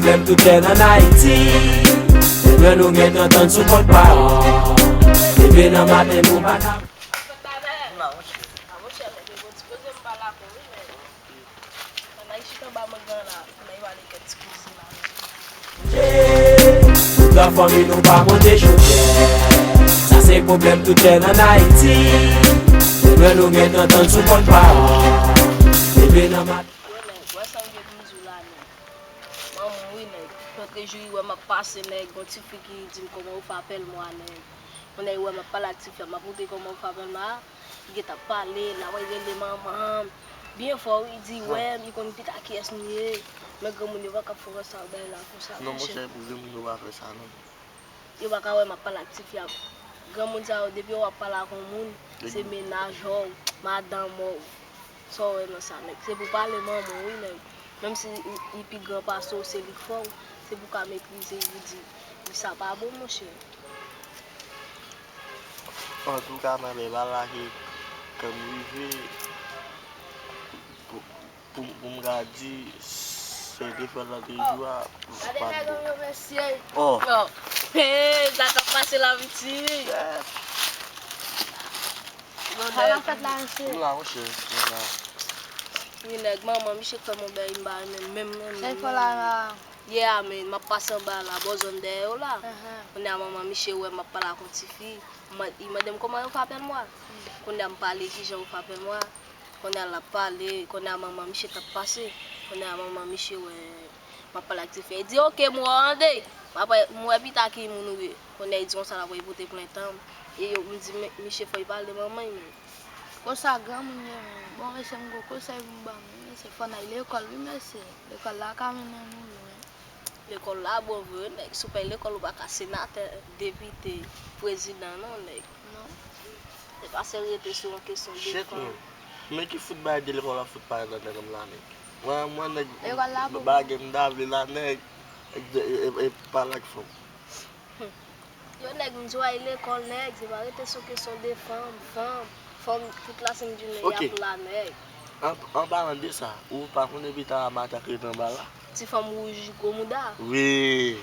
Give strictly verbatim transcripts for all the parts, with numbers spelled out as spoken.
Menm tout lè n ann Ayiti, lè nou gentan tann sou kont pa w. Leve nan maten nou pa ka. Tout grann fanmi nou pa monte chofè. Sa se pwoblèm tout lè n ann Ayiti. Lè nou gentan tann sou kont pa w. Leve nan maten. Yo, nèg, wè sa m gen pou m di w la, nèg. Manman, wi, nèg. Lòt jou, li wè m ap pase, nèg. Gon ti fi ki di m kòman ou fè apèl mwa, nèg. Kounye a, li wè m ap pale ak ti fi a, m ap montre kòman ou fè apèl mwa. Li gentan ap pale, l ap rele manman. Byen fò, wi, li di, wè, li konn pita kiyès m ye. Men granmoun yo pa ka fè sa, bay la, konsa, non, monchè, pou granmoun yo pa fè sa, non. Yo pa ka wè m ap pale ak ti fi a. Granmoun sa yo, depi w ap pale ak yon moun, se mennaj w, madanm w. Sa w wè nan sa, nèg? Se pou pale manman w, wi, nèg. Menm si li, li pi gran pase w, se li k fè w, se pou w ka metrize li, di, di sa pa bon, monchè. Antouka, nan lè bala ke, ke m rive, pou, pou, pou m ka di, se te fè l nan de jou a, pa t bon. Gade nèg yo, mesye. Oh. Hey, sa k ap pase la, piti? Sa k ap fèt la, mesye? M la, monchè, m la. Wi, nèg, manman, misye fè m yon bèy, m pa renmen menm, menm, menm. Sa l fè w la, la? Yeah, man, m ap pase anba la, bò zòn dèyè yo la. Kounye a, manman misye wè m ap pale ak yon tifi. Li mande m kòman yo fè apèl mwa. Kounye a, m pale kijan yo fè apèl mwa. Kounye a, l ap pale. Kounye a, manman misye t ap pase. Kounye a, manman misye wè m ap pale ak tifi a. Li di, oke, m wè w ande. M ap wè, m wè pita ki moun ou ye. Kounye a, li di konsa l ap pote plent an. E yo, m di, men, misye fò l pale manman l, men. Konsa granmoun ye, men. Bon, mesye, m gon konsèy pou m ban nou, mesye. Fò n al lekòl, wi, mesye. Lekòl la ka mennen nou lwen. Lekòl la bon vre, nèg. Si w pa al lekòl, ou pa ka senatè, depite, prezidan, non, nèg. Non. Se pa sèl rete sou yon kesyon de fanm. Men ki fout bagay de lekòl la fout parèt nan tèt m la, nèg. Mwen, mwen, nèg, bagay m ta vle la, nèg, e, e, e, e pale ak fanm. Yo, nèg, m di w al lekòl, nèg, se pa rete sou kesyon de fanm, fanm, fanm, tout lasenn jounen y ap la, nèg. An, an palan de sa, ou pa konnen pita a matak rete anba la? Ti fanm wouj, gwo mouda. Wi.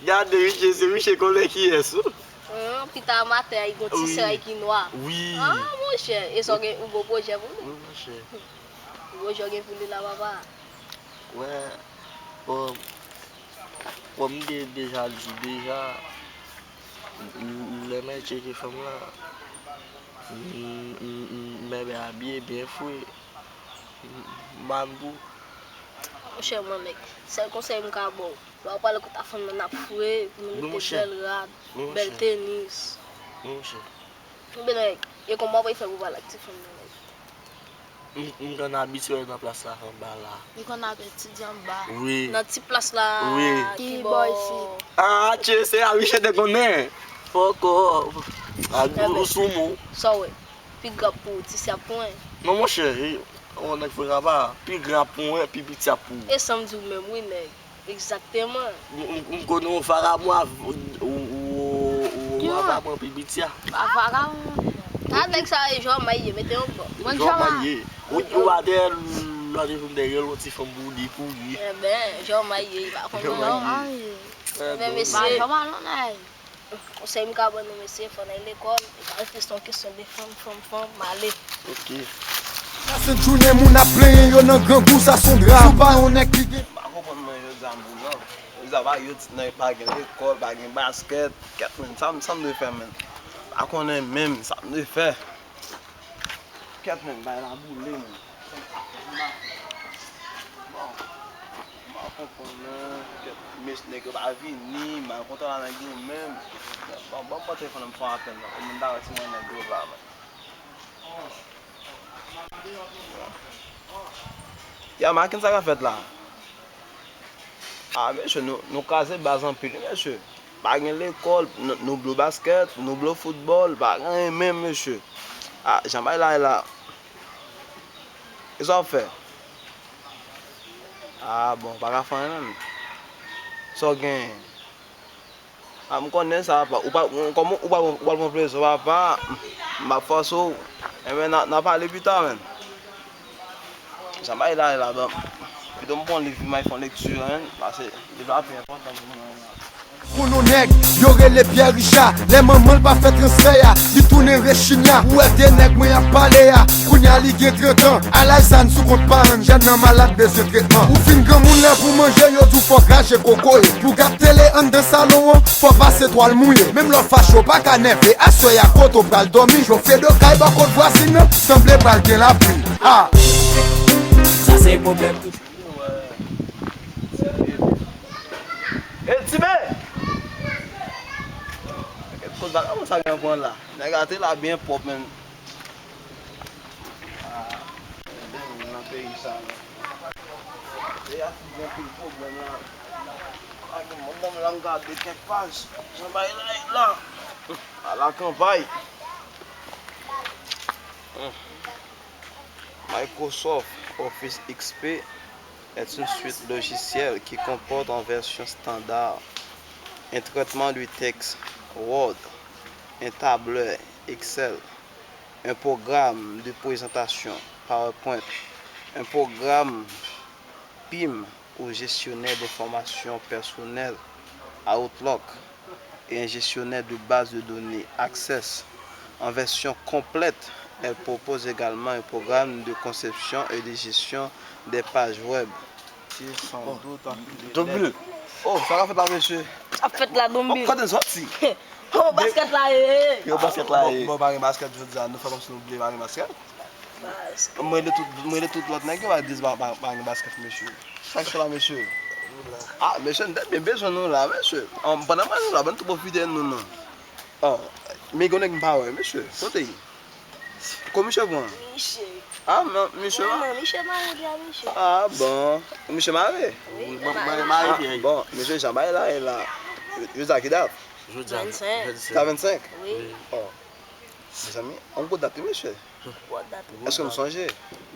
Gade, misye, se misye konnen kiyès, wi. An, pita a maten, li gon ti sèy ki nwa. Wi. An, monchè, e sa w gen, ou gon pwojè pou li? Wi, monchè. Gon pwojè w gen pou li la, papa? Wè, bon, kòm m te deja di w deja, lè m al tcheke fanm lan, m, m, m, m renmen abiye byen fre. M, m pa vin pou. Monchè, mwen, nèg, sèl konsèy m ka ba w, lè w ap pale kote fanm nan, n ap fre, pou nou mete bèl rad, bèl tenis. Wi, monchè. Oubyen, nèg, e kòman w ap fè pou pale ak ti fanm nan, nèg? M, m konn abitye nan plas la anba la. Li konn ap etidye anba. Wi. Nan ti plas la ki bò isit? Ah, tchè, se a misye te konnen. Fòkò. A, ou sou mou. Sa w wè? Pi gran pou ou, ti sè ap pou mwen. Non, monchè, e, on nèg fè raba. Pi gran pou mwen, pi piti ap pou ou. E sa m di w menm, wi, nèg. Egzakteman. M, m, m konnen w vakabon, ou, ou, ou, ou vakabon pi piti a. Pa vakabon. A, nèg sa e jan may ye, mete yon bò. Mwen jan may ye. Ou, ou atè, lòt jou m dèyè l, yon ti fanm pou li kouri. Enben, jan may ye, li pa konnen non. Jan may ye. Enben, mesye. Konsèy m ka ban nou, mesye, fò n al lekòl, e pa rete sou yon kesyon de fanm, fanm, fanm, m ale. Ok. Nan sent jounen moun ap plenyen yo nan grangou, sa s on dram. Si w pa yon nèg ki gen. M pa konprann mwen jodi a m pou nan. Jodi a pa yo ti nèg pa gen lekòl, pa gen baskèt. Kèt menm, sa m, sa m dwe fè menm? M pa konnen menm sa m dwe fè. Kèt menm, bay la boule menm. Bon. M pa konprann non. Kèt, mes nèg yo pa vini, m al kontre la nèg yo menm. Bon, bon, ban m pran telefòn nan, m fè yon apèl non. Pou m ta wè si mwen nèg yo la, man. Ya, Makin, sa k ap fèt la? Ah, mesye, nou, nou kraze baz anpil, wi, mesye. Pa gen lekòl, nou, nou blo baskèt, nou blo foutbòl, pa gen anyen menm, mesye. Ah, jan bagay la ye la. Kisa w ap fè? Ah, bon, pa ka fè anyen menm. Sa w genyen? Ah, m konnen sa, pa, ou pa, ou, kòm ou pa, ou pa pran plezi, papa, m ap fòse w. Enben, n a, n a pale pita, menn. Jan bagay la ye la, ban m. Donk m pran liv, m al fè yon lekti, hein, paske liv la pi enpòtan pou mwen la. Pou nou nèg, yo rele Pyè Richa, lè manman l pa fè transfè a, li tounen Rechina. Ou wè de nèg mwen ap pale a, kounye a li gen trant an. Alay sa n sou kont paran n, jèn nan malad bezwen tretman. Ou fin granmoun lè pou manje, yo di w fò krache kokoye. Pou gad tele anndan salon an, fò pase twal mouye. Menm lè w fache, w pa ka nève, aswè a kote w pral dòmi. Jofredo kay bò kot vwazin nan, sanble pral gen lapli. Ah! Sa se pwoblèm tout. Hey, Tibe! Kote vagabon sa gen pran la? Nèg la te la byen pwòp, men. Ah, nan peyi sa, non. Peyi a fout gen anpil pwoblèm la. Ak yon moun nan m gade kèk paj, jan bagay la ye la. Ala kanpay. Microsoft Office X P est une suite logicielle qui comporte en version standard un traitement du texte Word, un tableur Excel, un programme de présentation PowerPoint, un programme pim ou gestionnaire d'informations personnelles Outlook et un gestionnaire de base de données Access. En version complète, elle propose également un programme de conception et de gestion des pages web. Qui est sans doute un... Donbil. Oh, sa ka fèt la, mesye? Sa fèt la, Donbil. Kote n soti? Oh, basket la ye. Yo, basket la ye. Bon, bon, pa gen basket jodi a, nou fè kòmsi nou bliye pa gen basket. Mwen rele tout, mwen rele tout lòt nèg yo, pa di pa, pa, pa gen basket, mesye. Sa k fè la, mesye? Ah, mesye, n te byen bezwen nou la, mesye. An, pandan mwen nou la, ban n tou pwofite nou, non. Oh, men gen nèg m pa wè, mesye. Kote l? Ko misye pran? Misye. Ah, men, misye la? Mwen, misye mare deja, misye. Ah, bon. Misye mare? Wi, mwen mare. Ah, bon, mesye, jan bagay la ye la. Jodi a ki dat? Jodi a vennsenk. Vennsenk. Sa vennsenk? Wi. Oh. Mezanmi, yon gwo dat, wi, mesye. Gwo dat, wi. Èske nou sonje?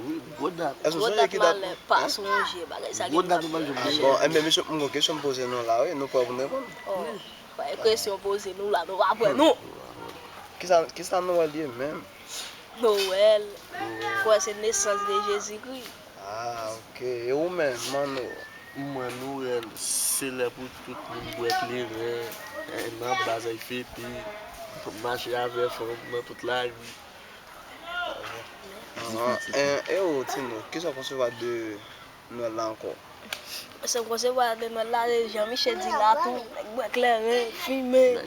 Wi, gwo dat. Èske nou sonje ki dat? Gwo dat malè, pa sonje, bagay sa gen dat. Gwo dat nou pa janm bliye. Bon, enben, mesye, m gon kesyon m poze nou la, wi, nou prè pou n reponn? Oh, pa gen kesyon poze nou la, nou pa prè, non. Kisa, kisa Nwèl ye menm? Nwèl, kwè se nesans de Jezikri. Ah, ok. E ou menm, Manno? Mwen, Nwèl, se lè pou tout moun bwè kleren, eh, nan baz ay fete, mache avè fanm nan tout lari. Ah, eh, e ou, Tino, kisa w konsevwa de Nwèl la ankò? Sa m konsevwa de Nwèl la, se jan misye di la tou, nèg bwè kleren, fimen,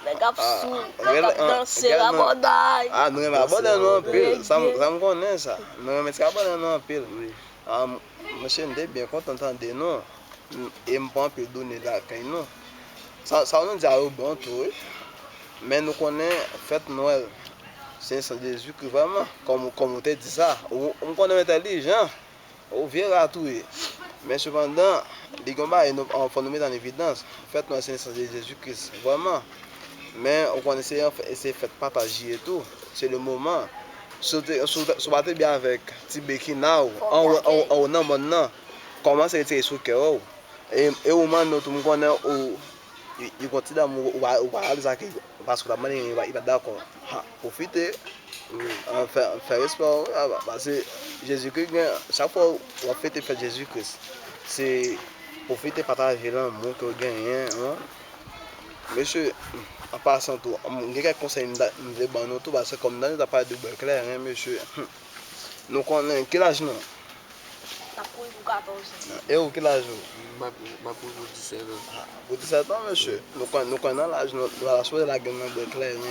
nèg ap sou, nèg ap danse, rabòday. Ah, nou renmen rabòday nou anpil. Sa m, sa m konnen sa. Nou renmen ti rabòday nou anpil. Ah, m, mesye, m te byen kontan tande nou. M, e m pran anpil done lakay nou. Sa, sa nou di a yo bon tou, wi. Men nou konnen fèt Nwèl, se nesans de Jezikri vrèman, kòm, kòm ou te di sa. Ou, ou m konnen w entèlijan. Ou vye rat ou ye. Men sepandan, li gen yon bagay nou, fò nou mete an evidans. Fèt Nwèl se nesans de Jezi Kris, vrèman. Men, ou konnen se, se fèt pataj li ye tou. Se le moman. Si w te, si w te, si w pa te byen avèk ti Bekina w, anwo, anwo, anwo nan mòn nan, kòmanse retire sou kè w. E, e ou Manno tou, m konnen ou, li, li gon ti dam ou, ou pa, ou pa al sa ke, paske w t ap mande li, li pa, li pa t dakò. Ha, pwofite. Wi. An, fè, fè respè w, wi, a, paske Jezikri gen, chak fwa w ap fete fèt Jezikri, se pwofite pataje lanmou ke w genyen, wi. Mesye, an pasan tou, m gen kèk konsèy m ta, m vle ban nou tou, paske kòm nou t ap pale de bwè kleren, mesye, nou konnen, ki laj nou? N ap kouri pou katòz an. E ou, ki laj ou? M ap, m ap kouri pou disèt an. Ah, pou disèt an, mesye. Nou konn, nou konn nan laj nou, nou pa ta sipoze lage nan bwè kleren,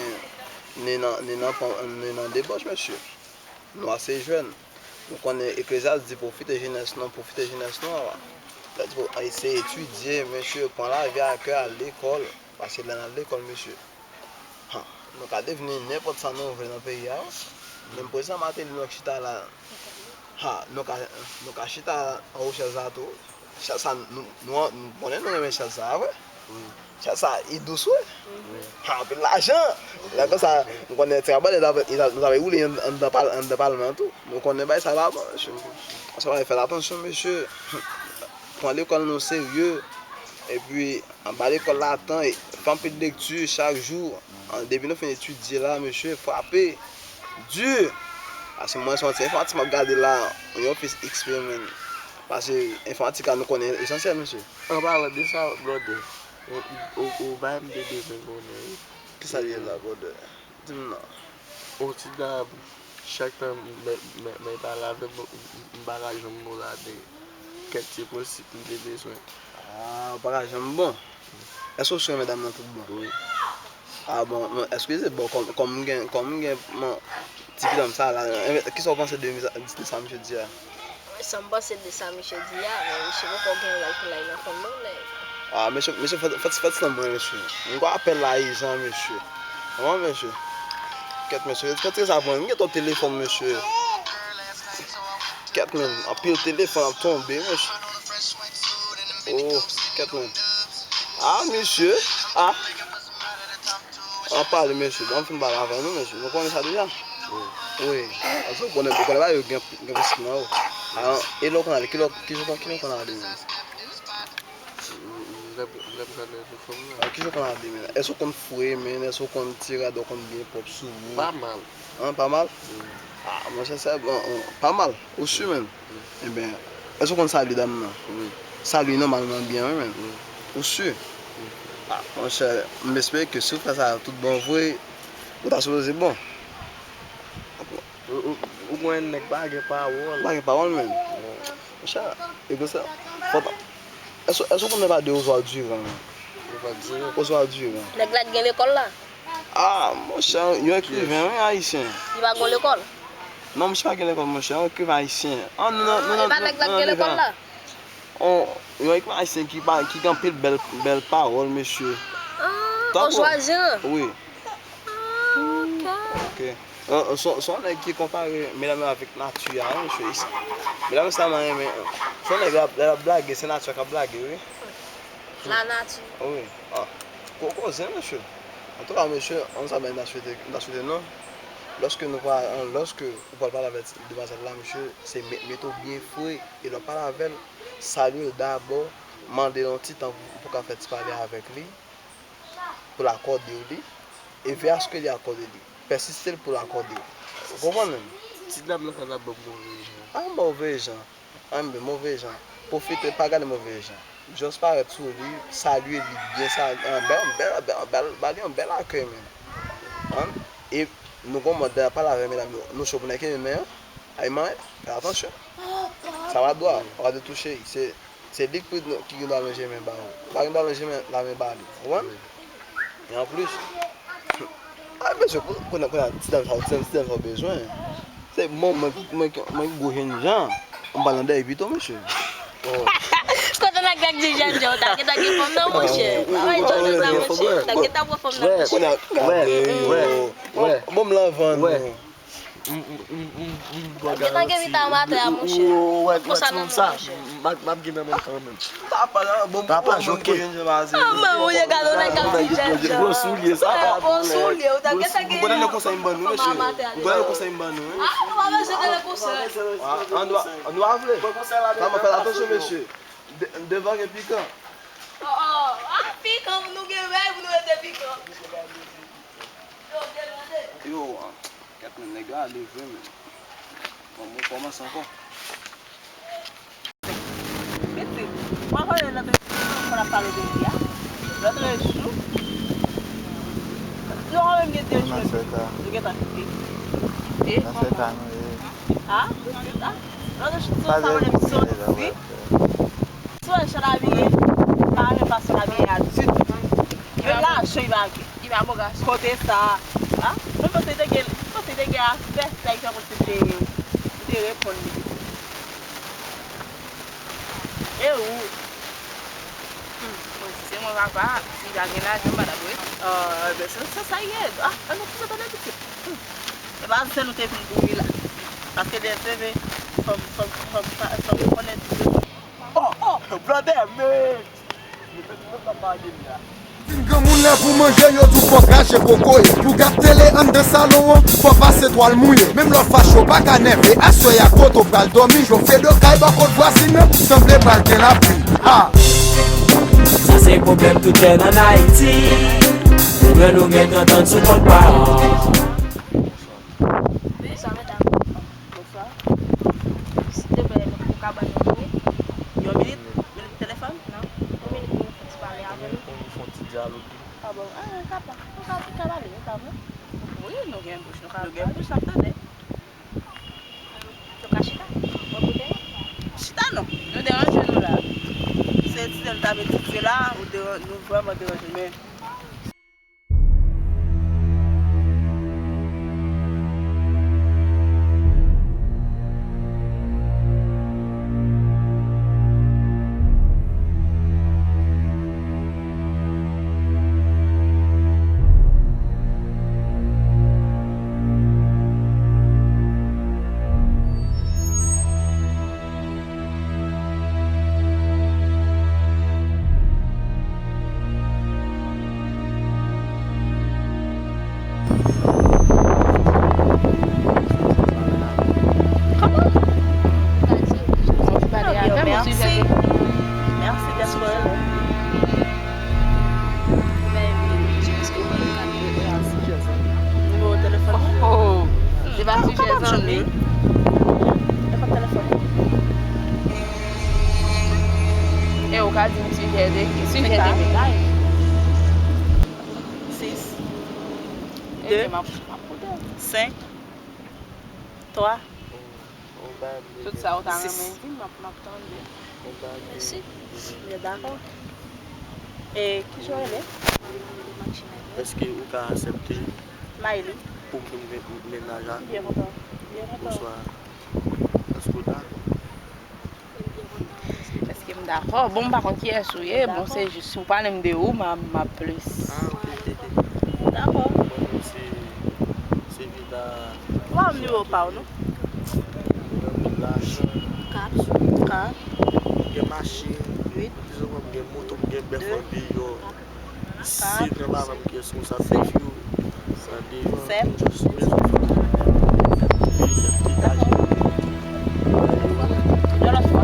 ni nan, ni nan, ni nan debòch, mesye. Nou ase jèn. Nou konnen Eklezyas di pwofite jenès nou, pwofite jenès nou an. Sa di pou, eseye etidye, mesye, pran lavi a kè, al lekòl, paske lè n al lekòl, mesye, ha, nou ka devni nenpòt sa nou vle nan peyi a, wi. Menm prezidan Martelly nou chita la, ha, nou ka, nou ka chita anwo chèz la tou. Chèz sa, nou, nou, nou konnen nou renmen chèz sa, vre. Wi. Chèz sa, li dous, wi. Wi. Ha, anpil lajan. Lè konsa, nou konnen ti rabòday, nou ta, nou ta woule anndan pal-, anndan palman an tou. Nou konnen bagay sa pa bon, mesye. Sa va fè atansyon, mesye. Pran lekòl nou serye. Epi, anba lekòl la, tan, e, fè anpil lekti chak jou. An, depi nou fin etidye la, mesye, frape di. Paske mwen se yon ti enfòmatik m ap gade la, yon fis eksperimèn. Paske enfòmatik la nou konnen esansyèl, mesye. An palan de sa, brother, ou, ou, ou bay m de bezwen konnen wi. Kisa l ye la, brother? Di m non. Ou ti dam, chak tan m, m, m, m pale avè m, m, m pa ka janm bon ladan. Kèk ti prensip m te bezwen. Ah, ou pa ka janm bon. Èske ou sou renmen dam nan tout bon? Wi. Ah bon, bon, èskize, bon, kòm, kòm m gen, kòm m gen, bon, ti pitanm sa la, enben, kisa w panse de, de sa misye di a? Sa m panse de sa misye di a, men misye poko gen lay pou lay nan fanm non, nèg. Ah, mesye, mesye, fè, fè, fè ti tan mwen, mesye. M kwè apèl la ijan, mesye. Kòman, mesye? Kèt, mesye, kèt, kèt sa pran? M gen twòp telefòn, mesye. Kèt, men, anpil telefòn ap tonbe, mesye. Oh, kèt, men. Ah, mesye. Ah. An pale, mesye. Ban m fin pale avè nou, mesye. Nou konnen sa deja. Wi. Paske ou konnen, ou konnen bagay yo gen, gen prensip nan yo. Ah, e lè w konn ale, ki lè, ki lè, ki lè w konn ale menm? Lè, lè m konn ale, men. Ah, ki lè w konn ale, men? Èske w konn fre, men? Èske w konn tire rad, ou konn byen pwòp sou ou? Pa mal. An, pa mal? Wi. Ah, monchè, sa, bon, bon, pa mal. Ou si, men? Wi. Enben, èske w konn salye dam nan? Wi. Salye nòmalman byen, wi, men. Wi. Ou si? Wi. Ah, monchè, m espere ke si w fè sa tout bon vre, ou ta sipoze bon. Ou, ou, ou konnen nèg pa gen pawòl. Pa gen pawòl, men. Wi. Monchè, e konsa, fò ta, èske, èske w konn pale de Oswald Durand? Oswald Durand. Oswald Durand. Nèg la k gen lekòl la? Ah, monchè, yon ekriven, wi, ayisyen. Li pa gon lekòl? Non, misye pa gen lekòl, monchè, yon ekriven ayisyen. An, nou nan, nou nan, nou nan, nou nan level. On, yon ekriven ayisyen ki pa, ki gen anpil bèl, bèl pawòl, mesye. Ah, Oswald Durand? Wi. Ah, ok. Ok. Euh, se, se yon nèg ki konpare medam yo avèk nati a, wi, mesye. Medam yo sa mwen renmen. Se yon nèg la, la, la blage, se nati a k ap blage, wi. Lanati. Wi. Ah. Ko-, koze, mesye. Antouka, mesye, an sa bagay m ta swete, m ta swete nou. Lòske nou pral, lòske ou pral pale avèk demwazèl la, mesye, se met, mete w byen fre. E lè w pale avè l, salye l dabò, mande l yon ti tan pou, pou w ka fè ti pale avèk li, pou l akòde w li, e veye aske li akòde li. Pèsiste l pou l akòde w. Ou konprann menm? Ti dam nan sa t ap ban m move jan. Ah, move jan. Anben, move jan. Pwofite, pa gade move jan. Just parèt sou li, salye li byen, salye, an bèl, bèl, bèl, bèl, ba li yon bèl akèy menm. An, e nou gon mòd lè pale avè medam yo, nou cho pou nèg ki renmen an. Ay man, fè atansyon. Sa pa dwa, ou pa dwe touche, se, se li ki pou, ki gen dwa lonje men ba ou. Ou pa gen dwa lonje men, lamen ba li. Ou konprann? E anplis, a mesye, kounye a, kounye a, ti dam sa, ti dam, ti dam sa ou bezwen. Se mwen, mwen, mwen, mwen ki gwo jennjan. M pral nan dèyè pito, mesye. Oh. Kote nèg la k di jennjan, ou ta gentan gen fanm nan, monchè. Ay, jennjan sa, monchè. Ou ta gentan pran fanm nan, monchè. Kounye a, gade yo. Bon, bon, m lan vann nou. M, m, m, m, m, m, bò garanti. Ou, ou, ou wè, ou wè ti moun sa, m, m, m ap gen nan men m kanmenm. Papa, joke. Ah, men, ou ye gade yon nèg k ap di jèn jan. Gwo soulye, sa. Gwo soulye, ou ta gentan gen. Ou konnen nan konsèy m ban nou, mesye. Ou konnen nan konsèy m ban nou, wi. Ah, ou pa bezwen de konsèy. Ah, an nou, an nou a vle. Sa mwen fè atansyon, mesye. De-, devan gen pikan. Oh, oh, ah, pikan, nou gen rèy pou nou rete pikan. Yo, gen mande. Yo, Kèt men, nèg yo ale vre, men. Bon, mwen kòmanse ankò. Pitit, w ap pale lòt jou, w ap pale de li a. Lòt jou, nou pa menm gen de jou, nou gentan kite. Kite, kòman? A? A? Lòt jou, sa vle di se yon fi. Si w wè jan l abiye, pa renmen fason l abiye a ditou. Menm lajan li pa gen. Li pa bo gason. Kote sa a? A? Mwen panse li te gen, mwen panse li te gen afè, sa ki fè konn si te, li te reponn li. E ou? Hmm, mwen di se mwen papa, li pa gen lajan, m pa ta dwe. Ah, enben, se, se sa l ye. A, an nou koupe tande pitit. Hmm. E pa sèl ou te vin pou li la. Paske de seve, fò m, fò m, fò m, fò m konnen ti. Oh, oh, brother, men. Fin granmoun lè pou manje, yo di w fò krache kokoye. Pou gad tele anndan salon an, fò pase twal mouye. Menm lè w fache, w pa ka nève. Aswè a kote w pral dòmi, jwe fedo kay bò kot vwazin nan, sanble pral gen lapli. Ha! Sa se pwoblèm tout jèn ann Ayiti. Pwoblèm nou gentan tann sou kont paran. Bonswa, medam. Bonswa. Silvouplè, ou ka ban nou kle? Yon minit, minit telefòn? Non, yon minit pou nou fè ti pale avè l. Pou nou fè yon ti dyaloge. Ah bon, ah, nou ka pa, nou ka, nou ka pale, nou ka vre. Wi, nou gen bouch, nou ka, nou gen bouch, n ap tande. Nou ka chita, mwen pou dèyè. Chita non, nou deranje nou la. Se etidyan nou t ap etidye la, ou deran-, nou vrèman deranje, men Kòman? Mwen pale avè m yon sijè de... Mèsi dèt rele. Nimewo telefòn. Oh, se pa sijè zanmi. E ou ka di m sijè de ki? Sijè de mennaj. Sis. De. Ebyen, m ap, m ap koute w. Senk. Twa. Tout sa ou ta renmen di m, m ap, m ap tande. Mèsi. Byen, dakò. E ki jan w rele? Èske ou ka aksepte Mayli pou m vin mennaj a? Byen kontan. Byen kontan. Bonswa. Èske w dakò? Èske m dakò? Bon, m pa konn kiyès ou ye. Bon, se jis si w pale m de ou, m a, m ap plis. Ah, ok. Dakò. Bon, se, se Vida. Ou pa nimewo pa w, non? Mwen gen anpil lajan. Kat. Kat. Mwen gen machin. Uit. Ou te konprann, mwen gen moto, mwen gen bèf an deyò. Se nan madanm ki responsablite yo. Sa devan. Sèt. Just mezon fanmi. Yon lòt fwa.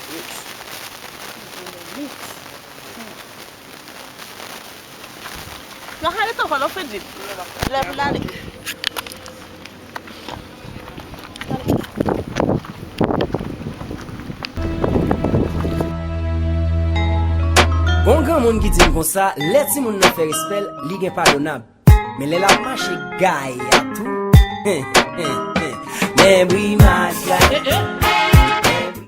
Mix. Mix. Hmm. Nan kale tan kò, nan fè di. Lè pou n ale. Gon granmoun ki di m konsa, lè timoun nan fè respè l, li gen padonab. Men lè l ap mache gay a tou, men bri matyay.